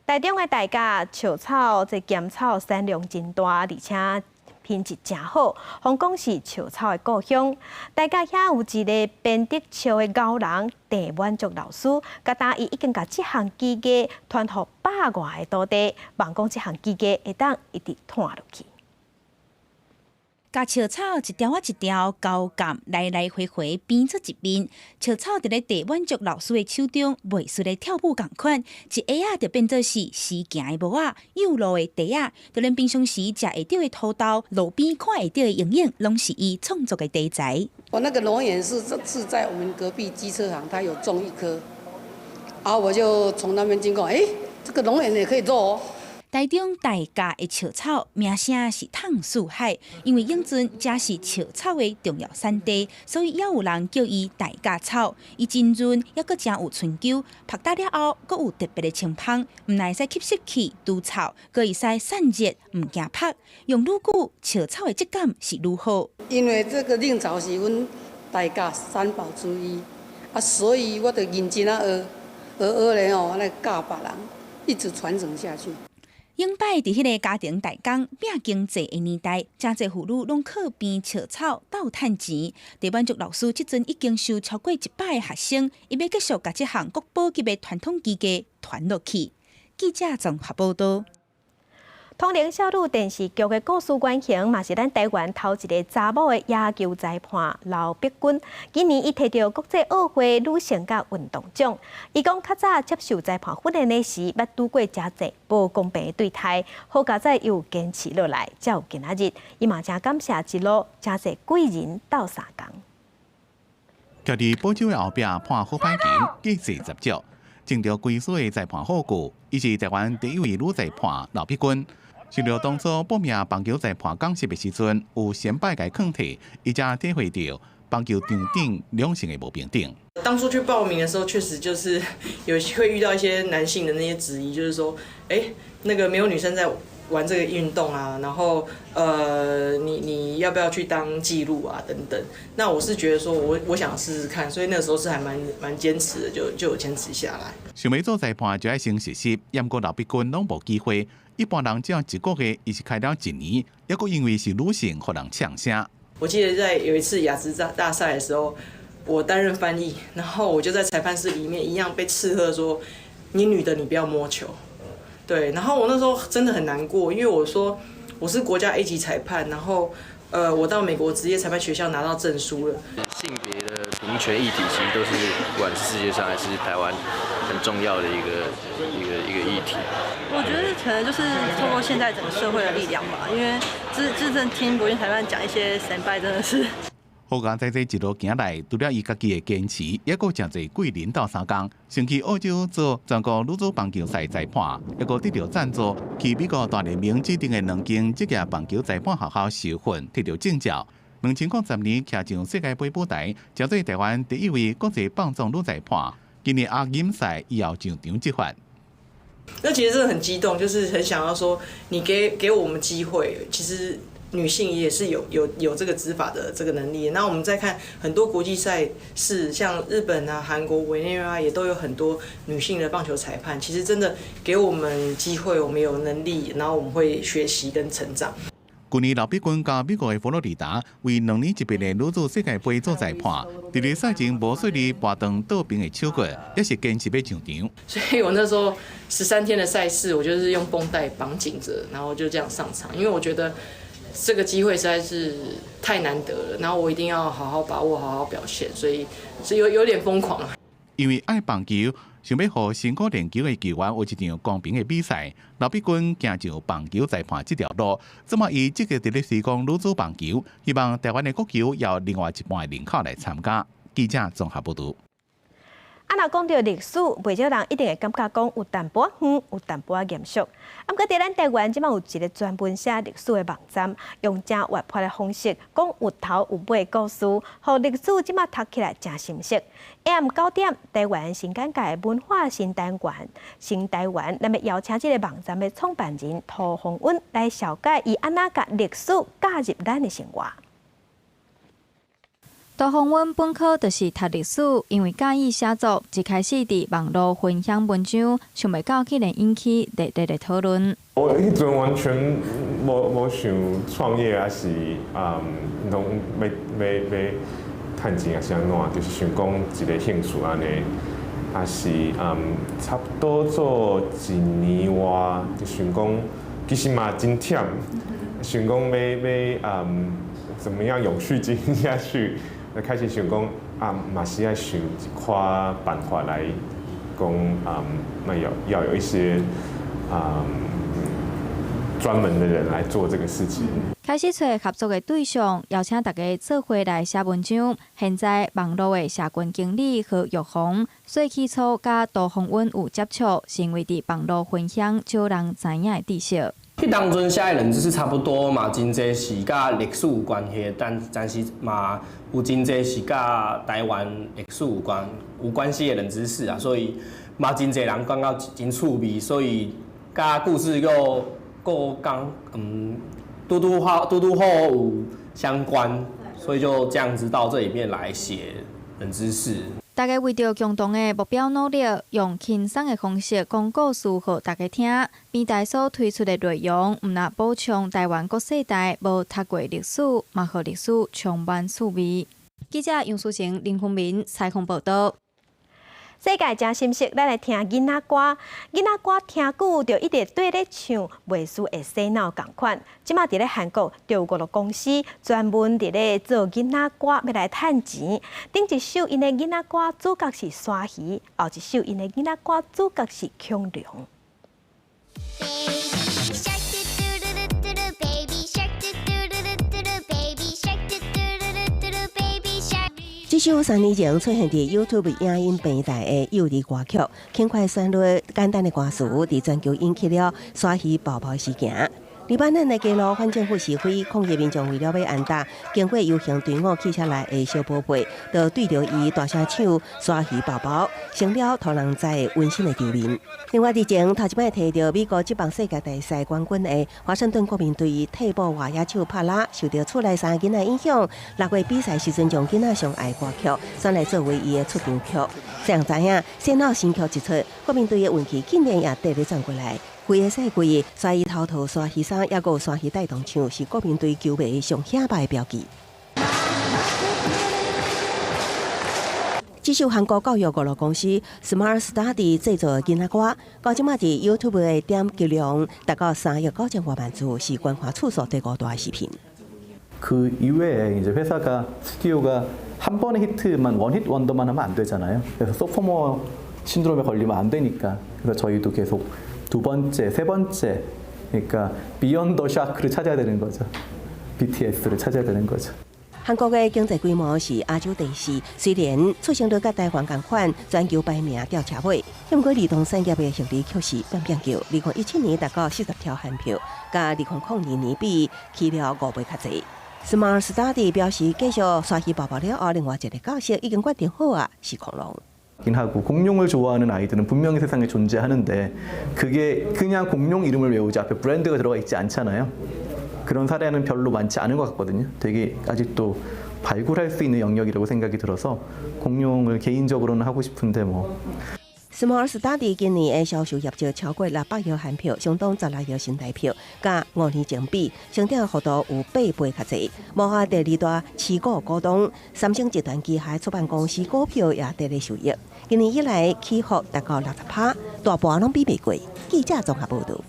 台中的大甲笑草這鹹草產量真大，而且品質誠好，予人講是笑草的故鄉。大甲遐有一个編織笑的高人鄭滿足老師，佮今伊已經共這項技藝傳予百外个徒弟，望講這項技藝會當一直傳落去。共稻草一條仔一條勾銜，來來回回編做一面。稻草佇咧鄭滿足老師的手中，袂輸咧跳舞仝款，一下仔就變做是時行的帽仔、幼路的袋仔，就連平常時食會著的土豆、路邊看會著的蠅影，攏是伊創作的題材。我那個龍眼是在我們隔壁機車行，他有種一棵，然後我就從那邊經過，欸，這個龍眼也可以做哦。台中大甲的稻草名聲是淌四海，因為永春遮是稻草的重要產地，所以也有人叫伊大甲草。伊真潤，猶閣誠有春秋，曝焦了後，閣有特別的清芳，毋但會使吸濕氣、除臭，閣會使散熱，毋驚曝。用愈久，稻草的質感是愈好。因為這個藺草是阮大甲三寶之一，啊，所以我就認真仔學，學學咧吼，來教別人，一直傳承下去。永擺佇彼個家庭代工拼經濟的年代，誠濟婦女攏靠編稻草鬥趁錢。鄭滿足老師這陣已經收超過100個學生，伊欲繼續共這項國寶級的傳統技藝傳落去。記者綜合報導。通靈少女電視劇的故事原型，嘛是咱台灣頭一个查某的野球裁判劉碧君。今年伊提著國際奧會女性佮運動獎。伊講較早接受裁判訓練的時，捌拄過誠濟無公平的對待，好佳哉又堅持落來，才有今仔日。伊嘛誠感謝一路誠濟貴人鬥相共。徛佇寶酒的後壁判好歹球，計時十招，爭著歸屬的裁判好故，伊是台灣第一位女裁判劉碧君。想著當初報名棒球裁判講習的時陣，有先輩共勸退，伊才體會著棒球場頂兩性的無平等。當初去報名的時候，確實就是有會遇到一些男性的那些質疑，就是說，欸，那個沒有女生在玩這個運動啊，然後，你要不要去當記錄啊？等等。那我是覺得說我想試試看，所以那個時候是還蠻堅持的，就有堅持下來。想欲做裁判就愛先實習，毋過劉碧君攏無機會。一般人只要一個月，伊是開了一年，猶閣因為是女性，予人嗆聲。我記得在有一次亞職大賽的時候，我擔任翻譯，然後我就在裁判室裡面一樣被斥喝說：“你女的，你不要摸球。”對，然後我那時候真的很難過，因為我說我是國家 A 級裁判，然後我到美國職業裁判學校拿到證書了。性別的平權議題其實都是不管是世界上還是台灣很重要的一個議題。我覺得可能就是透過現在整個社會的力量吧，因為這陣聽博雲裁判講一些前輩真的是。好佳哉這一路行來，除了伊家己的堅持，猶閣誠濟貴人鬥相共，先去澳洲做全國女子棒球賽裁判，猶閣得著贊助去美國大聯盟指定的兩間職業棒球裁判學校受訓，得著證照。2010年徛上世界盃舞台，成做台灣第一位國際棒總女裁判。今年亞錦賽以後上場執法。那其實真的很激動，就是很想要說，你給我們機會，其實女性也是有這個執法的這個能力。那我們再看很多國際賽事，像日本啊、韓國、委內瑞拉也都有很多女性的棒球裁判。其實真的給我們機會，我們有能力，然後我們會學習跟成長。去年劉碧君佮美國的佛羅里達為2年一遍的女子世界盃做裁判，佇咧賽前無順利拔斷倒爿的手骨，也是堅持欲上場。所以我那時候13天的賽事，我就是用繃帶綁緊著，然後就這樣上場，因為我覺得這個機會實在是太難得了，然後我一定要好好把握，好好表現，所以是有點瘋狂。因為愛棒球，想欲予辛苦練球的球員有一場公平的比賽，劉碧君行上棒球裁判這條路，這馬伊積極佇咧推廣女子棒球，希望台灣的國球有另外一半的人口來參加。記者綜合報導。啊，若講著歷史，袂少人一定會感覺講有淡薄仔遠，有淡薄仔嚴肅。啊，毋過佇咱台灣，這馬有一个專門寫歷史的網站，用誠活潑的方式講有頭有尾的故事，予歷史這馬讀起來誠深色。下暗9點，台灣新簡介文化新單元，新台灣，咱欲邀請這个網站的創辦人涂宏允來紹介伊按怎共歷史加入咱的生活。涂宏允本科就是讀歷史，因為佮意寫作，一開始佇網路分享文章，想袂到竟然引起熱烈的討論。我彼陣完全無想創業，抑是攏欲趁錢抑是按怎，就是想講一个興趣按呢，抑是差不多做一年外，就想講其實嘛真忝，想講欲。怎麼樣永續經營下去？那開始想講啊，嘛是愛想一寡辦法來講啊，那要有一些啊專門的人來做這個事情。開始揣合作的對象，邀請大家做伙來寫文章。現在網路的社群經理何玉紅，最起初佮杜宏溫有接觸，成為佇網路分享少人知影的知識。彼當陣寫的冷知識差不多嘛，真濟是佮歷史有關係，但是嘛有真濟是佮台灣歷史有關係的冷知識啊，所以嘛真濟人感覺真趣味，所以佮故事又閣剛拄拄好拄拄好有相關，所以就這樣子到這裡面來寫冷知識。大家為著共同的目標努力，用輕鬆的方式講故事予大家聽。平台所推出的內容，毋但補充台灣各世代無讀過歷史，嘛予歷史充滿趣味。記者楊書成、林宏明採訪報導。世界誠心適，咱來聽囡仔歌。囡仔歌聽久就一直綴咧唱，袂輸會洗腦仝款。這馬佇咧韓國，就有五個公司專門佇咧做囡仔歌，欲來趁錢。頂一首𪜶的囡仔歌主角是鯊魚，後一首𪜶的囡仔歌主角是恐龍。 Baby shark doo doo doo doo doo, baby shark doo doo doo doo doo, baby shark doo doo doo doo doo, baby shark。這首3年前出現佇 YouTube 影音平台的幼兒歌曲，輕快旋律、簡單的歌詞，佇全球引起了鯊魚寶寶事件。黎巴嫩的街路反政府示威，抗議民眾為了欲安搭經過遊行隊伍汽車內的小寶貝，就對著伊大聲唱鯊魚寶寶，成了予人知的溫馨的場面。另外，日前頭一擺提著美國職棒世界大賽冠軍的華盛頓國民隊替補外野手帕拉，受著厝內三个囡仔影響，6月比賽時陣將囡仔上愛歌曲選來作為伊的出場曲。誰人知影，洗腦新曲一出，國民隊的運氣竟然也綴咧轉過來。規個賽季，鯊魚頭套、鯊魚衫，抑閣有鯊魚帶動唱，是國民隊球迷上顯擺的標記。這首韓國教育娛樂公司 Smart Study 製作的囡仔歌，到這馬佇 YouTube 的點擊量達到3億9千外萬次，是觀看次數第五大視頻。 그 이외에 이제 회사가 스튜디오가 한 번의 히트만 one-hit wonder만 하면 안 되잖아요. 그래서 sophomore 신드롬에 걸리면 안 되니까. 그래서 저희도 계속 두 번째, 세 번째, 그러니까 Beyond the Shark를 찾아야 되는 거죠. BTS를 찾아야 되는 거죠. 韓國的經濟規模是亞洲第四，雖然出生率佮台灣仝款，全球排名吊車尾。不過兒童產業的獲利卻是變變叫，2017年達到40兆韓票，佮2002年比起了5倍較濟。Smart Study 表示，繼續鯊魚寶寶了後，另外一個角色已經決定好啊，是恐龍。 하고 공룡을 좋아하는 아이들은 분명히 세상에 존재하는데 그게 그냥 공룡 이름을 외우지 앞에 브랜드가 들어가 있지 않잖아요. 그런 사례는 별로 많지 않은 것 같거든요. 되게 아직도 발굴할 수 있는 영역이라고 생각이 들어서 공룡을 개인적으로는 하고 싶은데 뭐 Smart Study 今年的銷售業績超過600億韓票，相當16億新台票，佮5年前比，成長幅度有8倍較濟。幕後第二大持股股東三星集團旗下出版公司股票也綴咧受益。今年以來起伏達到60%，大半攏比袂過。記者綜合報導。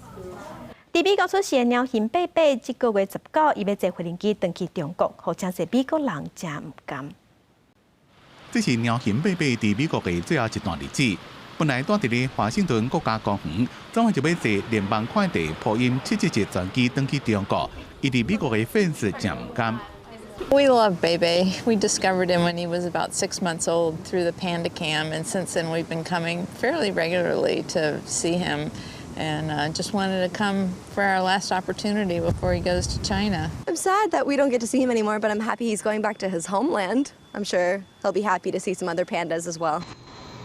佇美國出世的貓熊貝貝，這個月19，伊欲坐飛行機轉去中國，予誠濟美國人誠毋甘。這是貓熊貝貝佇美國的最後一段日子。本來蹛佇咧華盛頓國家公園，這擺就欲坐聯邦快遞波音777專機轉去中國。伊佇美國的粉絲誠毋甘。 We love Bebe. We discovered him when he was about 6 months old through the Panda Cam, and since then we've been coming fairly regularly to see him. And just wanted to come for our last opportunity before he goes to China. I'm sad that we don't get to see him anymore, but I'm happy he's going back to his homeland. I'm sure he'll be happy to see some other pandas as well.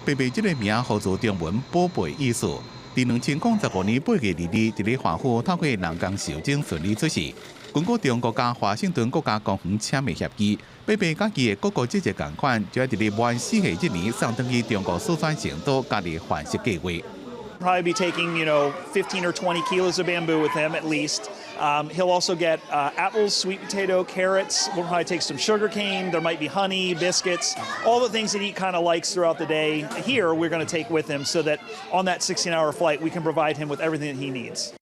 貝貝這個名號做中文寶貝意思。佇2015年8月22日，佇咧華府透過人工受精順利出世。根據中國佮華盛頓國家公園簽的協議，貝貝佮伊的哥哥姐姐仝款，就欲佇咧滿4歲這年送轉去中國四川成都加入繁殖計劃。 Probably be taking 15 or 20 kilos of bamboo with him at least. He'll also get apples, sweet potato, carrots. We'll probably take some sugar cane. There might be honey, biscuits, all the things that he kind of likes throughout the day. Here, we're going to take with him so that on that 16-hour flight, we can provide him with everything that he needs.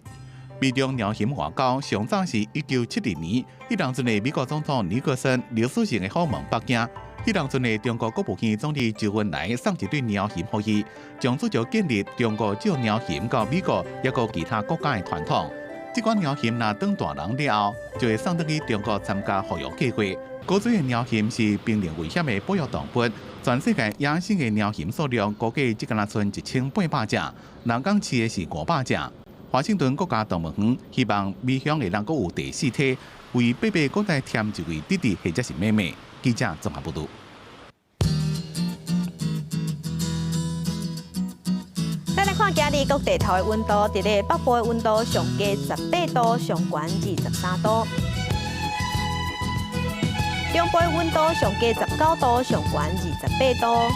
美中貓熊外交上早是1972年，彼當陣的美國總統尼克森歷史性的訪問北京，彼當陣的中國國務院總理周恩來送一對貓熊予伊，從此就建立中國照貓熊佮美國抑閣其他國家的傳統。這款貓熊若長大人了後，就會送轉去中國參加復育計劃。古錐的貓熊是瀕臨危險的保育動物，全世界野生的貓熊數量估計只敢若賰1800隻，人工飼的是500隻。華盛頓國家動物園希望美方會當閣有第四梯，為貝貝閣再添一位弟弟或者是妹妹。記者綜合報導。咱來看今日各地頭的溫度，佇咧北部的溫度上低18度，上懸23度；中部的溫度上低19度，上懸28度；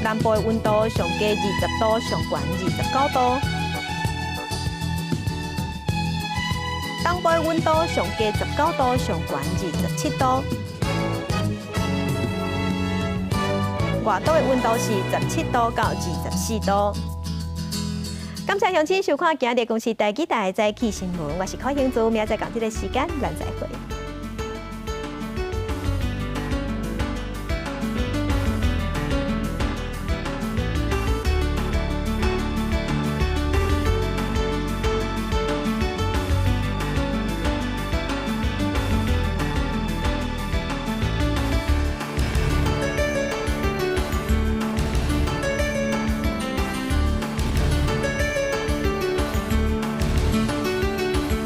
南部的溫度上低20度，上懸29度；東部的溫度上低19度，上懸27度。外島的溫度是17度到24度。感謝鄉親收看今日公視台語台早起新聞，我是柯興珠，明仔載仝這个時間，咱再會。